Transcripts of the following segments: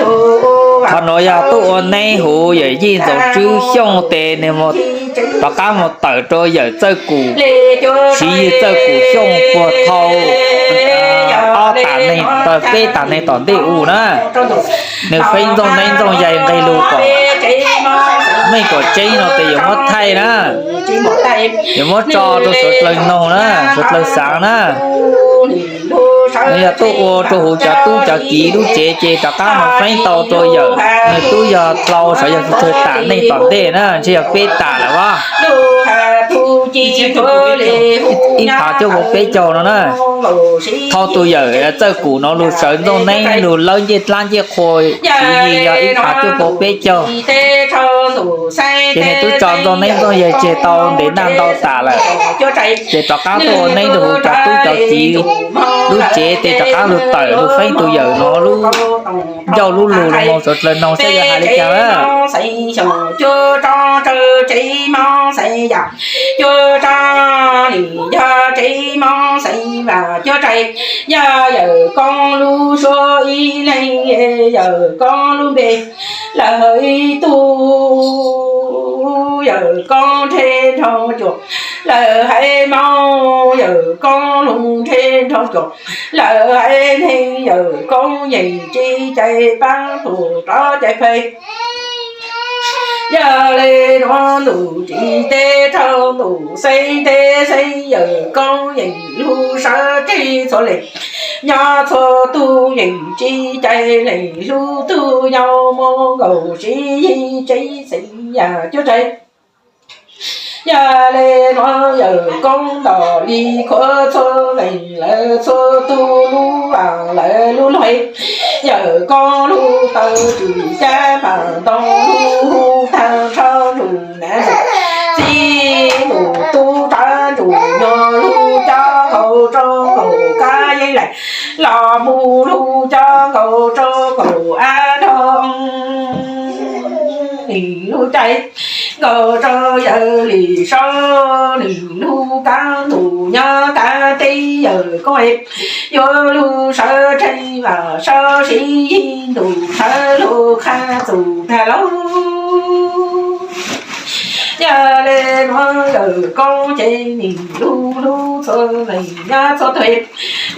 Qhov nuav yog tuaj ua neeb huv yawm yij Ntxoov Tswb Xyooj tes nwg rov qaab moog tawm rua yawm Txawj Kum, Siv Yig Txawj Kum Xyooj puag thaus ob tas neeg, peb tas neeg tom ntej u na. Nwg feeb ntxooj neeb ntxooj yaig nqeg lug kom meej kom tseeb no tes yuav muab thaij na, yuav muab tso rua suav dlawg noog na, suav dlawg xaav na. Nwg yog tuaj ua rua huv cov tub cov kiv lub tsev ces rov qaab moog feeb tau rua yawm, nwg tub yog dlau, xyov yog tug twg tas neej tom ntej na, ntshe yog peb tas lawm as. Ib phav cuaj puas peb caug no na. Thaus tug yawm Txawj Kum no lug sawv ntxooj neeb lug lawb ncej dlaab ncej qhua, Siv Yig yog ib phav cuaj puas peb caug. Ces nwg tub tso ntxooj neeb ntxooj yaig tseg tau ntev naj ntau tas lawm, ces rov qaab tuaj ua neeb rua huv cov tub cov kiv lub tsev tes rov qaab lug tawm lug feeb tug yawm no lub ncauj lub lug lug moog suav dlawg noog saib yuav hais le caag na. Xeev Xyooj cuaj roob tsawv tsev Moob Xeev Yaj, cuaj roob nim yog tsev Moob Xeev Vam cuaj tsev, yog Yawm Koob lub suab ib leeg, Yawm Koob lub npe lawm ib tug, Yawm Koob nrhe nroo cuam lawm haiv Moob, Yawm Koob lug nrhe nroo cuam lawm haiv neeg, Yawm Koob yeej tsis cais paab tug rov cais phais. Yog le nuav ntuj tsis teb rau ntuj, xeeb teb xeeb, Yawm Koob yeej lug sawv tseg txhua leej, nyob txhua tug yeej tsis cais leej lug tug, nyob muaj nkaus Siv Yig tsev Xeev Yaj cuaj tsev. Yog le nuav Yawm Koob ntaus li khuav txhua leej lawm txhua tug lub vaam lawm lub lug, Yawm Koob lug taw tswm cab paam ntoo lug hu taag nrho ntsug nam ntsug txiv ntsug tub rov ntsug nyuas lug coj nkaus rua nkaus kab yeeb laim los mus lug coj nkaus rua nkaus ab nrog nim lug caij nkaus rua Yawm Lim Saub nim lug kaab ntuj nyob kaab teb Yawm Koob yuav lug sawv tseg vaam saub Siv Yig ntuj sawv lug qha txug tag lauj. Yog le nuav Yawm Koob ces nim lug lug txhua leej nyob txhua tug.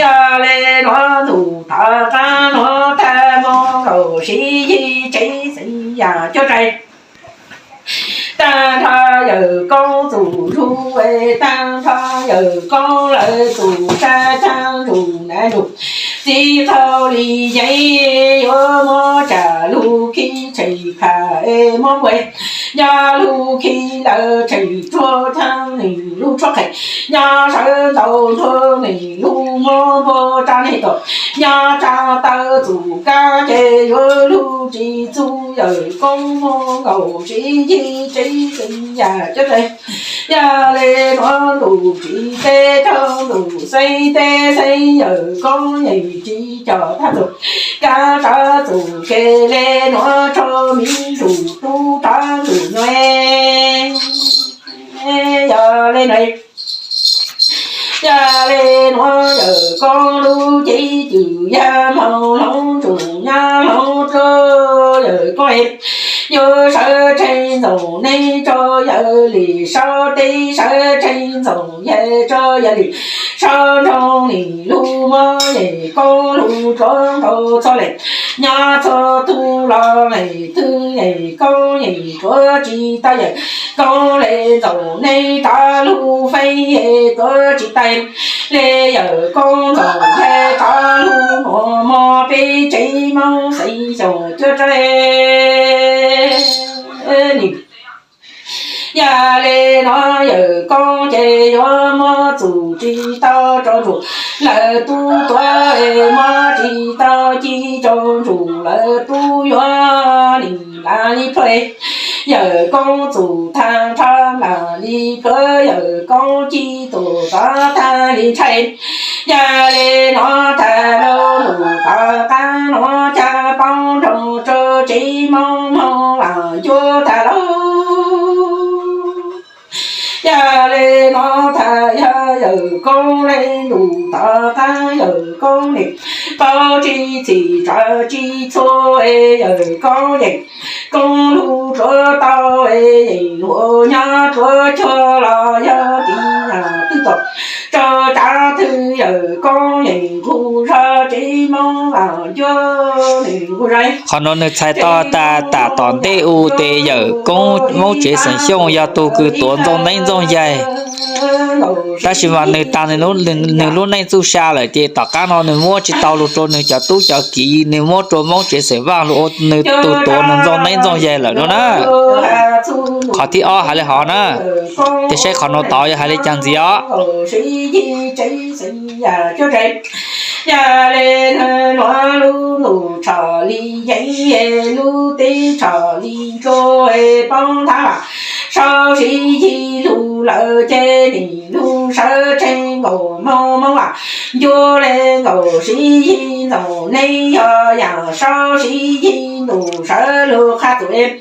Yog le nuav ntuj tom qaab nuav tag moog nkaus Siv Yig tsev Xeev Yaj cuaj tsev. Taag nrho Yawm Koob txug zug, taag nrho Yawm Koob lawm txug sab caag ntsug nam ntsug txiv qhau li yeeb, yuav muab tsam lug khib tshem pham muab npua, nyob lug khib lawm tshem tshuaj caag nim lug tshuab qheem, nyob sawv ntaus ntuag nim lug muab npua rua neeg tom, nyob tsa taw txug kaab ces yuav lug tsis txug Yawm Koob muab nkaus Siv Yig tsev Xeev Yaj cuaj tsev. Yog le nuav ntuj tsis teb rau ntuj, xeeb teb xeeb, Yawm Koob yeej tsis coj taag txug kaab tsa txug kev le nuav tsua miv ntsug tub rov ntsug nyuas. Yog le nuav, yog le nuav Yawm Koob lub cev cwm yog moog hloov ntsug nyob hloov rua Yawm Koob yuav sawv tseg ntxoov neeb rua Yawm Lim Saub teb, sawv tseg ntxoov yaig rua Yawm Lim Saub nroo nim lug muab Yawm Koob lug rua nkaus txhua leej nyob txhua tug los leej twg Yawm Koob yeej rua tsis tau, Yawm Koob le ntxoov neeb rov lug feeb rua tsis tau, le Yawm Koob ntxoov yaig rov lug nuav moog peb tsev Moob Xeev Xyooj cuaj tsev. Yog le nuav Yawm Koob ces yuav muab txug tsis tau rua ntsug lawv tub tuav, muab tsis tau ci rua ntsug lawv tub yuav nim nplaag li plhuav. Yawm Koob txug taag nrho nplaag li plhuav, Yawm Koob ci tug tod taag li ntshai. Yog le nuav taag lug ntuj tom qaab nuav caj poob nroog rua tsev Moob moog vaam ncuab taag lauj. Yog le nuav taag yog Yawm Koob le ntuj tom qaab Yawm Koob nim paub tsis txhim tsawv tsis txhua, Yawm koob yeem koob lug tsuav tau, yeem ua nyob tsuav cuag los yog tiv yam twg tom rau tsav twg yawm koob yeem nqug zog tsev Moob los ncuab nws nqug zog. Qhov no nws txhais tau tas tam tom ntej u tes yawm koob Moob tsev xeem Xyooj yog tug kws tuav ntxooj neeb ntxooj yaig. Tab sis mas nws tas nws lub neej txuj sa lawm ces tom qab no nws muab tsis tau lug rua nws cov tub cov kiv, nws muab rua Moob tsev xeem Vaaj lug ua nws tug tuav nws ntxooj neeb ntxooj yaig lawm no na. Qhov thib ob hais li hov na, tes saib qhov no tod yog hais li cas ntxiv os. Yog le nuav lub ntuj tshom li yeeb, lub teb tshom li ntsua, poob thab vam sau siv yig lug lawm ces nim lug sawv tseg nkaus moog moog vam ncuab le nkaus siv yig ntxoov neeb yog yaam sau siv yig ntuj sawv lug qha txug es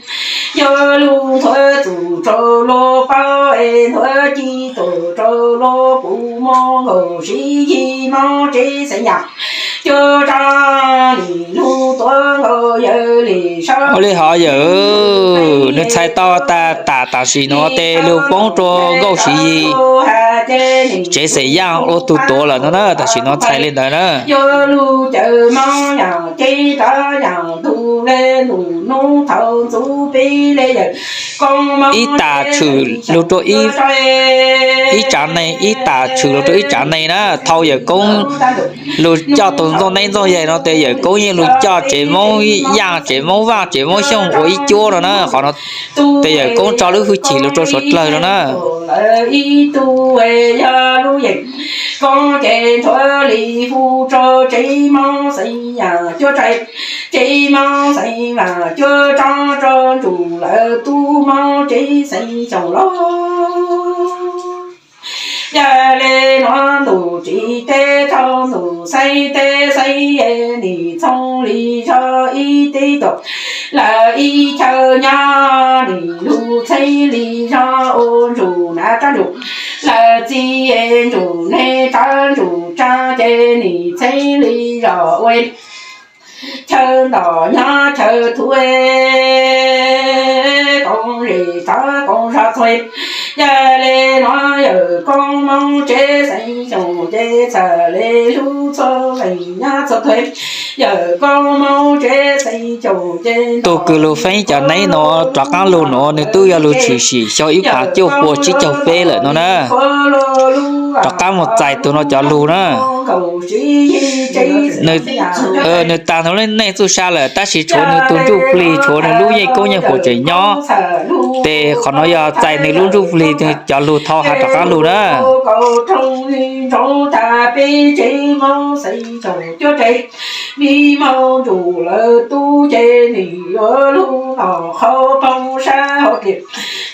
yog lug nthuav txug rau lub paub es nthuav ci tug rau lub puv moog nkaus siv yig Moob tsev xeem Yaam cuab tso nim lug tuav nkaus yawg li sawv. Ua li hov yawm, nws txhais tau tas tam sim nuav tes lug poob rua Nkauj Siv Yig tsev xeem Yaaj ua tug tuav lawm no na, tam sim nuav txhais li ntawd na. Yog lug cawm Moob yaam ceeb rov yaam ntug le ntuj nub thaus ntxuv peb le yawm koob Moob ib tas tshwm lug rua ib tsav neeg, ib tas tshwm lug rua ib tsav neeg na. Thaus yawm koob lug coj tug ntxooj neeb ntxooj yaig no tes yawm koob yeej lug coj tsev Moob Yaaj, tsev Moob Vaaj, tsev Moob Xyooj ua ib cuab no na. Qhov no tes yawm koob tso lub hwj chim lug rua suav dlawg no na. Lawv ib tug yog lub yeem koob ces nthuav li hu rua tsev Moob xeem Yaaj cuab tso, tsev Moob xeem Vaaj cuab tso rua ntsum lawv tub Moob tsev xeem Xyooj los. Yog le nuav ntuj tsim teb txhob ntuj xeeb teb xeeb, nim txhoov li zog ib teb tuam lawv ib chaw nyob, nim lug txheeb li zog ua ntsum nav rab ntsum lawv txiv, ntsum neeb rab ntsum tsaa ces nim txheeb li zog ua chaw ntom nyob chaw thuv, koom zem txhob koom zog txhua. Yog le nuav yawm koob Moob tsev xeem Xyooj ces txhaj le lug txhua leej nyob txhua thuv. Yawm koob Moob tsev xeem Xyooj ces tug kws lug feeb cov neeb nuav rov qaab lug nuav nws tub yog lug tshwm sim xyoo ib phav cuaj pua tsib caug peb lawm no na. Rov qaab moog txais tug no cov lug na. Nws taag nws lub neej txuj sa lawm tab sis tshuav nws tug ntsuj plig, tshuav nws lub yeej koob yeej huam tseem nyob. Tes qhov no yog txais nws lub ntsuj plig cov lug thaus has rov qaab lug na. Peb tsev Moob xeem Xyooj cuab tsev, mi moog ntsum lawv tub ces nim yuav lug noj qhov poog sab hauv tias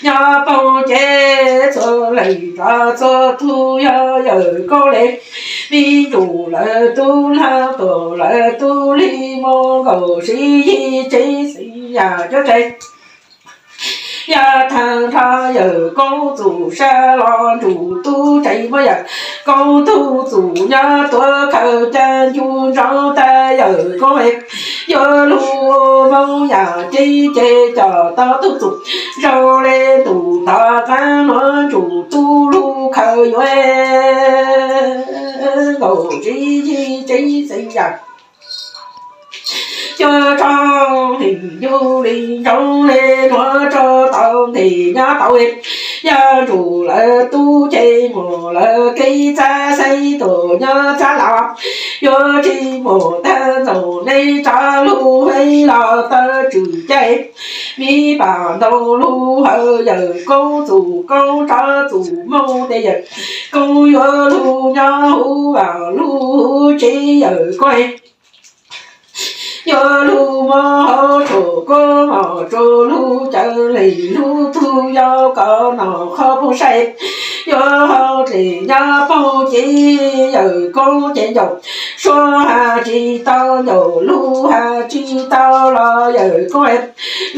nyob poog ces txhua leej rov txhua tug yog yawm koob le, mi ntsum lawv tub hla tuam lawv tub li moog nkaus siv yig tsev xeem Yaaj cuab tsev. Yog taag nrho yawm koob txuj sa los ntsum tub tsev muab yawm koob tug txuj nyob tuav khaws ca ncu nroo tag yawm koob yuav lug Moob Yaaj ceeb ces coj tau tug txuj zoo le ntuj tom qaab nuav ntsum tub lug khaws yuav nkaus siv yig tsev xeem Yaaj cuab tso, nim ncu li ntsoov le nuav tso tau ntej nyob tau. Yog ntsum lawv tub ces muaj lawv kev txav xeeb tuam nyob txav los, yuav tsis muaj tag ntxoov neeb tso lug heev los tawg tswm caij. Mi pam ntoo lug hawm yawm koob txuj koob rov txuj moog tes yawm koob yuav lug nyob huv vaam lug huv tsev yawm koob yuav lug muab hauv tshuaj koob mom tsuas lug cawm leej lub tug yau kom noj qhov poog saib. Yuav hauv dlej nyob poog ces yawm koob ces ncaum, suab has tsis tau ncaum, lug has tsis tau los yawm koob,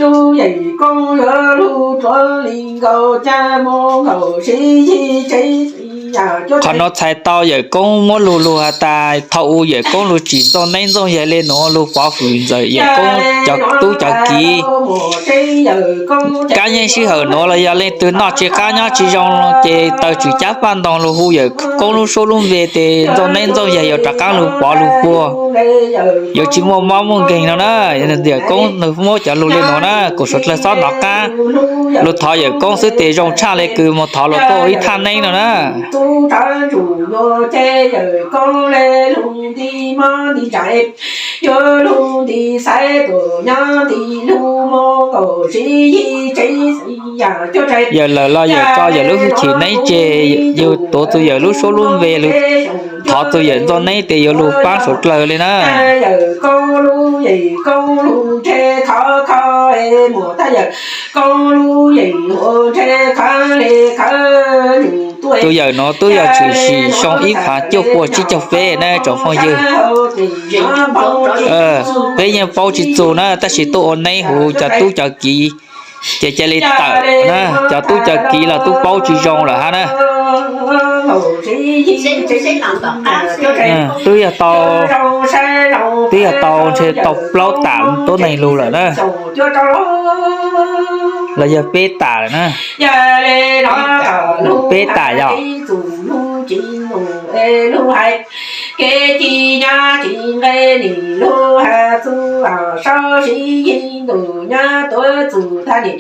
lub yeem koob yuav lug tuav li nkaus caj moog nkaus siv yig tsev xeem Qhov nuav txhais tau yawm koob muab lug lug has tas thaum u yawm koob lug tsim ntxoog neeb ntxoog yaig le nuav lug pov hwm ntxawm yawm koob cov tub cov kiv. Kab yeej sij hawm nuav los yog leej twg noj tsis qab nyob tsis zoo ces taw tswm cab paj ntoog lug hu yawm koob lub suab lub npe tes ntxoog neeb ntxoog yaig yuav rov qaab lug pov lug puag. Yuav tsis muaj mob muaj nkeeg no na. Yawm koob nws muab cov lug le nuav na, kuv suav dlawg xob nov qab. Lug thov yawm koob xwb tes zoo tshaj le kws moog thov luag tuaj ua ib thaj neeb no na. Yawm lawm los yawm tso yawm lub hwj chim neeb tseg, yug tuav txug yawm lub suab lub npe, thov txug yawm ntxoog neeb tes yuav lug paab suav dlawg le na. Tus yawm nuav tub yog tshwm sim xyoo ib phav cuaj puas tsib caug peb na tsoom phooj ywg. Peb yeej paub tsis txug na, tab sis tuaj ua neeb huv cov tub cov kiv ces ca le tawm na, cov tub cov kiv los tub paub tsis zoo lawm hab na. Twb yog tau, twb yog tau ntshe tau plaub tam tuab neeg lug lawm na, los yog peb tam lawm na. Peb tam yog kev ci nyob tsis nqe nim lub has txug, sau siv yig ntuj nyob tuav txug thaj nim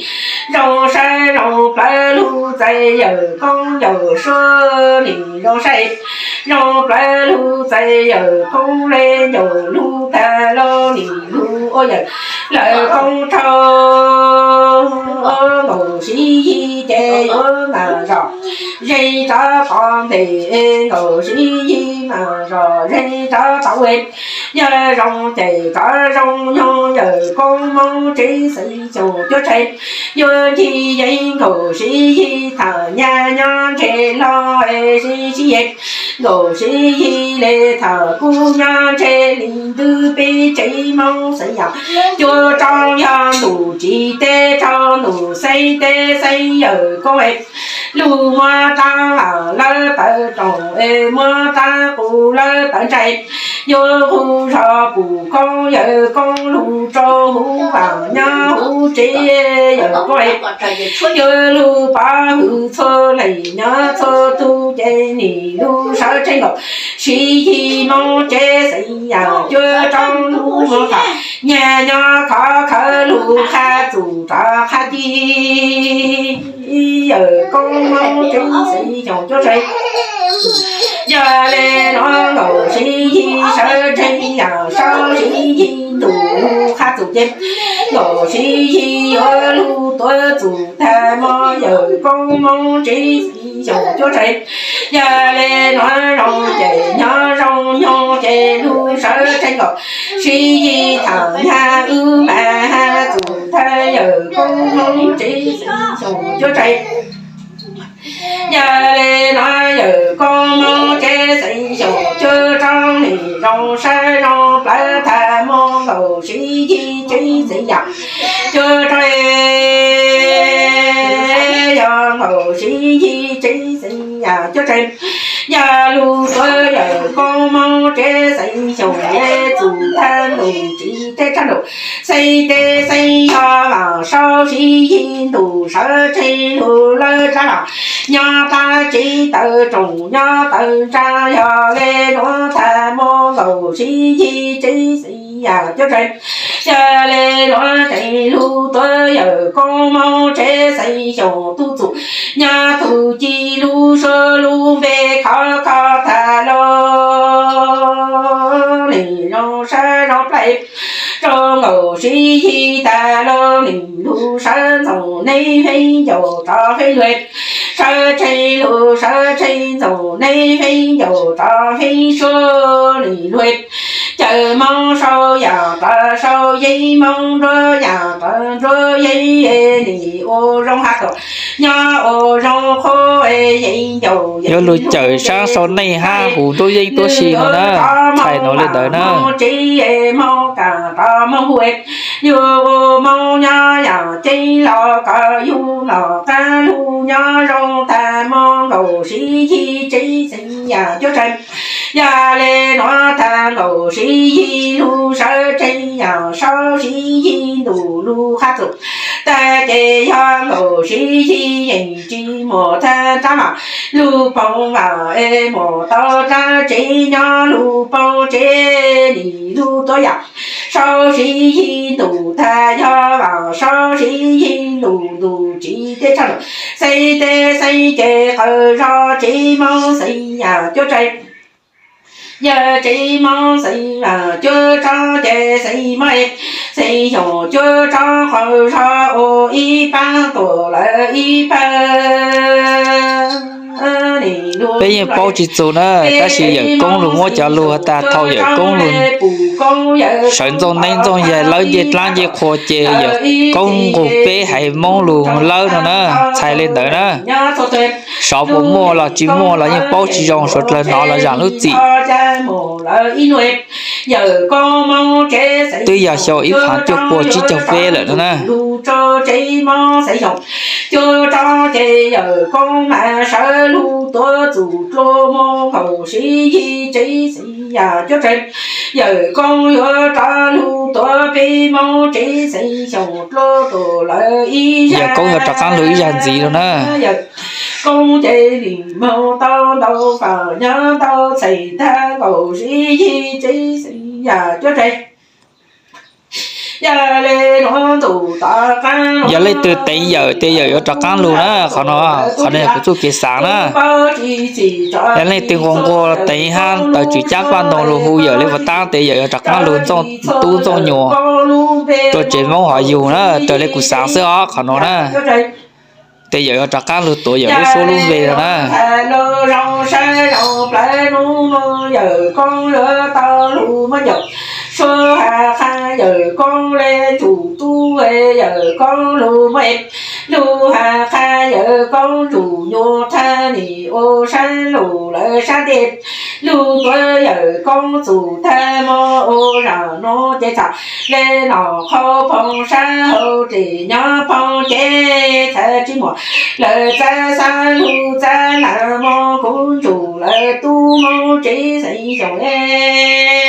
zoo saib zoo plawv lug txais yawm koob ncaus suab nim zoo saib zoo plawv lug txais yawm koob le ncaus lug tag lug nim lug ua yawm lawm koob rau nkaus siv yig ces yuav mam zom zeeg rov tod ntej nkaus siv yig mam zom zeeg rov tod ua. Yawg zoo ces rov zoo nyoog yawm koob moob tsev xeem xyoo cuab tsheej yuav ncig yeej nkaus siv yig tham nyag nyob ntshe hlo siv siv yeej nkaus siv yig le tham kub nyob ntshe li ntwg peb tsev moob xeem yam cuab rau yog ntuj tsis teb rau ntuj xeeb teb xeeb yawm koob lug muab taab lawv tawv roos es muab taab qus lawv tawv ntsais yuav hu zog pum koob yawm koob lug rau huv vaam nyob huv tsev yawm koob yuav lug pov hwm txhua leej nyob txhua tug ces nim lug sawv tsees nkaus siv yig moob tsev xeem yam cuab rau lug muab tham nyag nyob khov khawv lug qha txum rov qha ci yawm koob moob tsev xeem xyoo cuab tsheej. Yog le nuav nkaus siv yig sawv tsees yam sau siv yig ntuj lug qha txum ces nkaus siv yig yuav lug tuav txum tag mo yawm koob moob tsev xeem xyoo cuab tsheej. Yog le nuav zoo ces nyob zoo nyoog ces lug sawv tsees nkaus siv yig tham nyag wb mas has txum tag yawm koob moob tsev xeem xyoo cuab tsheej. Yog le nuav yawm koob moob tsev xeem xyoo cuab tsheej nim zoo saib zoo plawv tag mo nkaus siv yig tsev xeem yam cuab tsheej. Yog nkaus siv yig tsev xeem yam cuab tsheej. Yog lug tuav yawm koob moob tsev xeem xyoo le txum tag ntuj tsis teb tshaj ntuj xeeb teb xeeb yog vaam sau siv yig ntuj sawv tsees lug lawv rab los nyob tab tsev tawv roos nyob tawv ntsaa yog le nuav tag mo nkaus siv yig tsev xeem yam cuab tsheej. Yog le nuav tsees lug tuav yawm koob moob tsev xeem xyoo tub txum nyob tug ci lub suab lub npe khov kho tag lug nim zoo saib zoo plawv rau nkaus siv yig tag lug nim lug sawv ntxoov neeb feeb ncaus rov feeb luag sawv tsees lug sawv tsees ntxoov neeb feeb ncaus rov feeb suab nim luag ca Yawg Moob sau yam qhov sau yeeb, Moob Ntsuab yam qhov Ntsuab yeeb, nim ua zoo hab tuam nyob ua zoo qhuab yeeb ncaus. Yuav lug cawm sab sau neej hab hu Ntsuab yeeb tuab si no na, txhais no li ntawd na. Tsev Moob kam rov Moob hu, yug ua Moob nyob yam ceeb los kom yug los qab lug nyob zoo tag Moob nkaus Siv Yig tsev xeem yam cuab tsev. Yog le nuav tag nkaus Siv Yig lug sawv tsev yam saub Siv Yig ntuj lug qab txug tag ces yog nkaus Siv Yig yeej tsis muaj tag rab mas lug poob vaam es muaj tau rab tsev nyob lug poob tsev nim lug tuab yam saub Siv Yig ntuj tag yog vaam saub Siv Yig ntuj ntuj tsis teb tshaj lug xeeb teb xeeb ces qawm zog Tsev Moob xeem yam cuab tsev. Yawg Tsev Moob xeem yam cuab tsob ces xeem Moob xeem Xyooj cuab tsob qawm zog ua ib paab tuam lawv ib paab. Peb yeej paub tsis txug na, tab sis Yawm Koob lug muab cov lug has tas thaum Yawm Koob lug sawv ntxooj neeb ntxooj yaig lawb ncej dlaab ncej qhua ces Yawm Koob nqug peb haiv Moob lug lawb no na, txhais li ntawd na. Xyov puas muaj los tsis muaj los yeej paub tsis zoo, suav dlawg hnov los zaam lub txim. Twb yog xyoo ib phav cuaj puas tsib caug peb lawm no na. Cuab tsob ces Yawm Koob mas sawv lug tuav txum dlua Moob nkaus Siv Yig tsev xeem yam cuab tsev. Yawm Koob yuav rov lug tuav peb Moob tsev xeem Xyooj dlua tuam lawv ib zag. Yawm Koob yuav rov qaab lug ib zag ntxiv no na. Yawm Koob ces nim moog tau ntau faam nyob ntau txheej tag nkaus Siv Yig tsev xeem yam cuab tsev. Yog le nuav ntuj tom qaab, yog leej twg teev Yawm tias Yawm yuav rov qaab lug na, qhov no, qhov no yog kuv txuj kev xaav na. Yog leej twg nquag nquag teev hab tawm tswm cab paj ntoo lug hu Yawm le puas taab tias Yawm yuav rov qaab lug ntxooj tub ntxooj nyuas rua tsev Moob hov yug na, raws le kuv xaav xwb os qhov no na. Ces Yawm yuav rov qaab lug tuav Yawm lub suab lub npe no na. Yawm Koob yuav tau lug muab Yawm suab has qha Yawm Koob le ntsum tub, Yawm Koob lug muab lug has qha Yawm Koob ntsum nyuas thaj nim ua sab lug lawm sab ntej. Lug tuav Yawm Koob txum thaj mo ua zaam nuav ces txham le nom qhov phoov sab hauv ris nyob phoov ces txham tsis muaj lawm txab xab lug txab nam mo kuv ntsum lawm tub Moob tsev xeem Xyooj le.